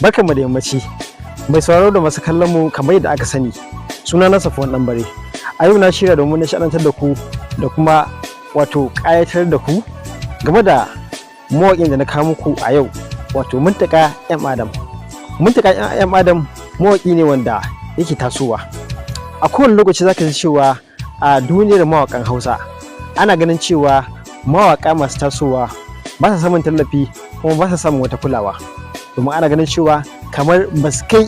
Barkanmu da yammaci. Mai sauraro da masu kallon mu, kamar yadda aka sani, suna na Safwan Ɗanbare. A yau na shirya domin nishaɗantar da ku da kuma wato ƙayatar da ku game da mawaƙin da na kawo muku a yau, wato Muntaka M Adam. Muntaka M Adam mawaƙi ne wanda yake tasowa. A kowane lokaci zaka ji cewa a duniyar mawaƙan Hausa ana ganin cewa mawaƙa masu tasowa ba sa samun tallafi kuma ba sa samun wata kulawa, domin ana ganin cewa kamar ba su kai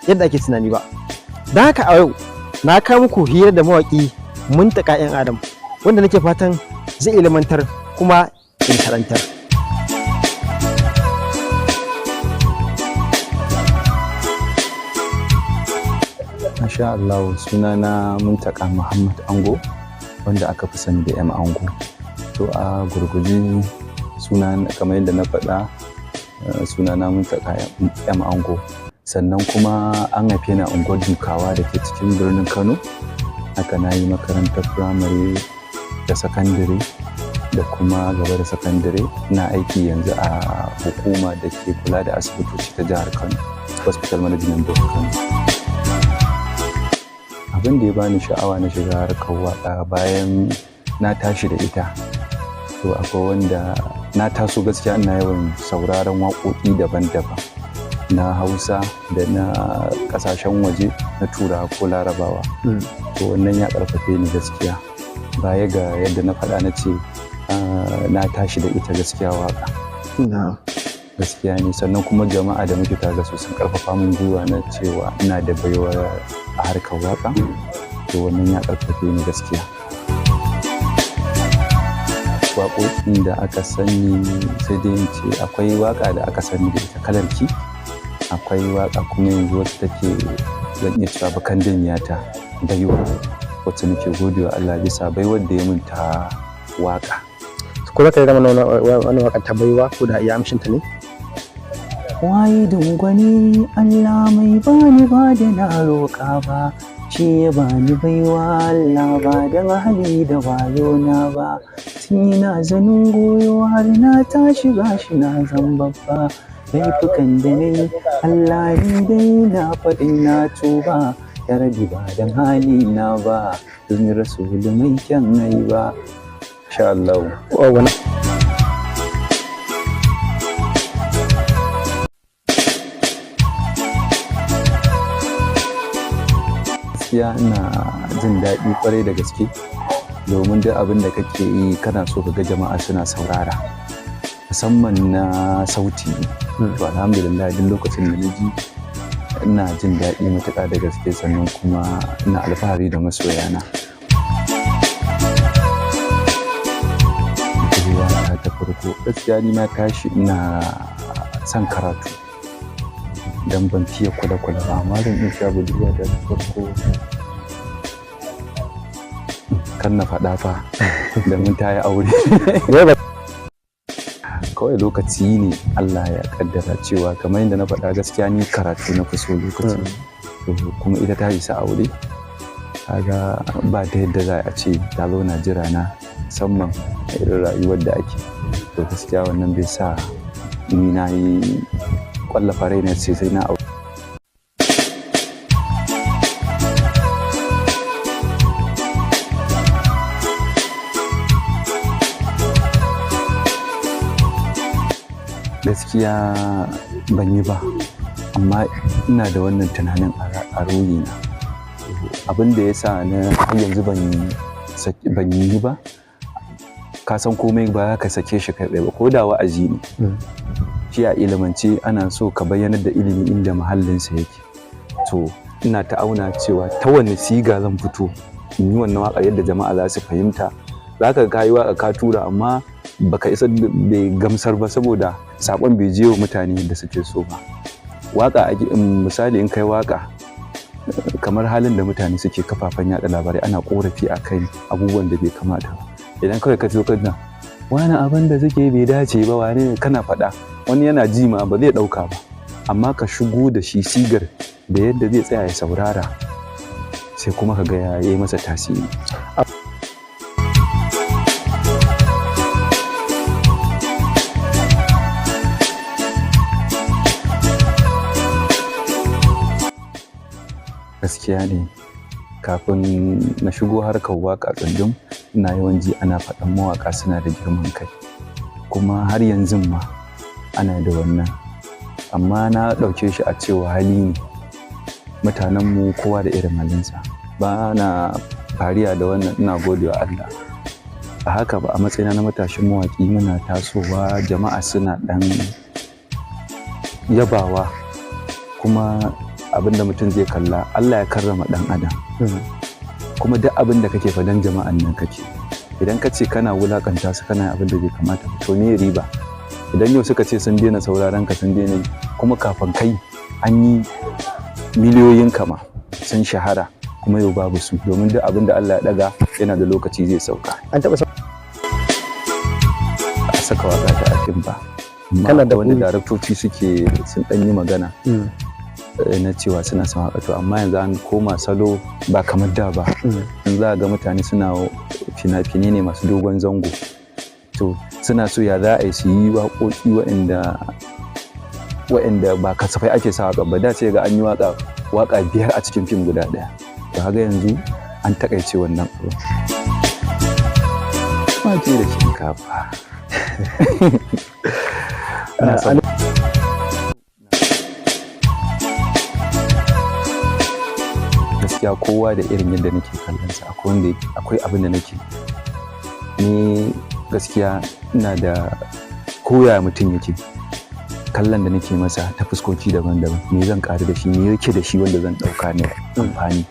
yadda ake tunani ba. Don haka a yau na kawo muku hira da mawaƙi Muntaka M Adam, wanda nake fatan zai ilmantar kuma nishaɗantar. Masha Allah, sunana Muntaka Muhammad Ango, wanda aka fi sani da M Ango. To, a gurguje, suna kamar yadda na faɗa, sunana Muntaka M Ango. Sannan kuma an haife ni a unguwar Dukawa da ke cikin birnin Kano. Haka na yi makarantar firamare da sakandare da kuma gaba da sakandare. Ina aiki yanzu a hukuma da ke kula da asibitoci ta jihar Kano, Hospital Management Board Kano. Abin da ya bani sha'awa na shiga harkar waƙa, bayan na tashi da ita, to akwai wanda na taso gaskiya ina yawan sauraron waƙoƙi daban-daban na Hausa da na ƙasashen waje, na Turawa ko Larabawa. To, wannan ya ƙarfafe ni gaskiya. Baya ga yadda na faɗa, na ce na tashi da ita gaskiya waƙa gaskiya ne. Sannan kuma jama'a da muke tare da su sun ƙarfafa min gwiwa na cewa ina da baiwa a harkar waƙa. To, wannan ya ƙarfafe ni gaskiya. Waƙoƙin da aka sani, sai dai in ce akwai waƙa da aka sani da ita, Kalar Ki. Akwai waƙa kuma yanzu wacce take, zan iya cewa bakan ta, Baiwa, wacce nake godewa Allah bisa baiwar da ya mun ta waƙa. Ko za ka yi mana wani waƙar ta Baiwa, ko da iya amshinta ne? Waye dungwani Allah mai bani ba da na roƙa ba, shi ya bani baiwa Allah ba da hali da wayo na ba. Tun ina zanin goyo har na tashi, gashi na zan babba. Laifukan da na yi Allah, ni dai na faɗin na tuba. Ya rabi, ba dan hali na ba, domin rasulu mai kyan ba. Insha Allah. Wani Gaskiya ina jin daɗi kwarai da gaske, domin duk abin da kake yi kana so ka ga jama'a suna saurara, musamman na sauti. To, alhamdulillah, duk lokacin da na ji ina jin daɗi matuƙa da gaske. Sannan kuma ina alfahari da masoyana. Budurwata ta farko, gaskiya ni na tashi ina son karatu, dan ban fiye kula-kula ba, amma zan iya cewa budurwata ta farko, kan na faɗa fa, domin ta yi aure. Kawai lokaci ne Allah ya kaddara cewa, kamar yadda na faɗa, gaskiya ni karatu na fi so lokacin. To, kuma ita ta isa aure, kaga ba ta yadda za a ce ta zauna jira na, musamman a irin rayuwar da ake. To, gaskiya wannan bai sa ni na yi kwallafa raina ce sai na aure. Gaskiya ban yi ba, amma ina da wannan tunanin a ruhina. Abin da ya sa na har yanzu ban yi ba, ka san komai ba ka sake shi kai tsaye ba, ko da wa'azi ne shi. A ilimance ana so ka bayyanar da ilimi inda mahallinsa yake. To, ina ta auna cewa ta wani siga zan fito in yi wannan waƙar yadda jama'a za su fahimta. Za ka ka yi waƙa ka tura, amma baka isa, bai gamsar ba, saboda saƙon bai je wa mutane da suke so ba. Waƙa, misali, in kai waƙa kamar halin da mutane suke kafafen yaɗa labarai, ana ƙorafi a kan abubuwan da bai kamata ba, idan kawai ka zo kana wani abin da suke bai dace ba, wane kana faɗa, wani yana ji ma ba zai ɗauka ba. Amma ka shigo da shi sigar da yadda zai tsaya ya saurara, sai kuma ka ga ya yi masa tasiri. Gaskiya ne, kafin na shigo harkar waka tsundum, ina yawan ji ana faɗan mawaƙa suna da girman kai, kuma har yanzu ma ana da wannan, amma na ɗauke shi a cewa hali ne. Mutanenmu kowa da irin halinsa. Ba na fariya da wannan, ina godewa Allah a haka ba. A matsayina na matashin mawaƙi, muna tasowa, jama'a suna ɗan yabawa, kuma abin da mutum zai kalla, Allah ya karrama ɗan adam, kuma duk abin da kake fadan jama'an nan kake. Idan ka ce kana wulakanta su, kana abin da bai kamata ba, to me riba? Idan yau suka ce sun daina sauraron ka, sun daina yi, kuma kafin kai an yi miliyoyin kama sun shahara, kuma yau babu su, domin duk abin da Allah ya daga yana da lokaci zai sauka. An taɓa A saka waka ta a fim ba, amma Kana da wani buri. Daraktoci suke sun dan yi magana na cewa suna son haka. To, amma yanzu an koma salo, ba kamar da ba. In za a ga mutane suna fina-finai ne masu dogon zango, to suna so ya za a yi su yi waƙoƙi waɗanda ba kasafai ake sa waƙa ba. Da ce ga an yi waƙa waƙa biyar a cikin fim guda ɗaya. To, haka yanzu an takaice wannan abu. Wake da shinkafa. Ina son. Gaskiya, kowa da irin yadda nake kallon sa. Akwai wanda akwai abin da nake, ni gaskiya ina da koya mutum yake, kallon da nake masa ta fuskoki daban-daban, me zan ƙaru da shi, me yake da shi wanda zan ɗauka ne amfani.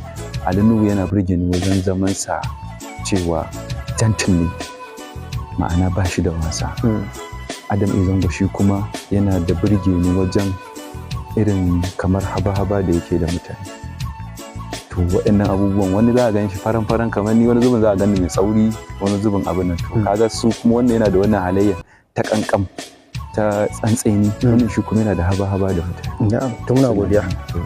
Ali Nuhu yana burge ni wajen zaman sa, cewa gentle ne, ma'ana ba shi da wasa. Adam A Zango shi kuma yana da burge ni wajen irin kamar haba-haba da yake da mutane. To, waɗannan abubuwan, wani za a gan shi faran-faran kamar ni, wani zubin za a gani mai tsauri, wani zubin abin nan. To, kaga su kuma wannan yana da wannan halayya ta kankam, ta tsantseni, wannan shi kuma yana da haba-haba da mutane. Na'am, to muna godiya. To.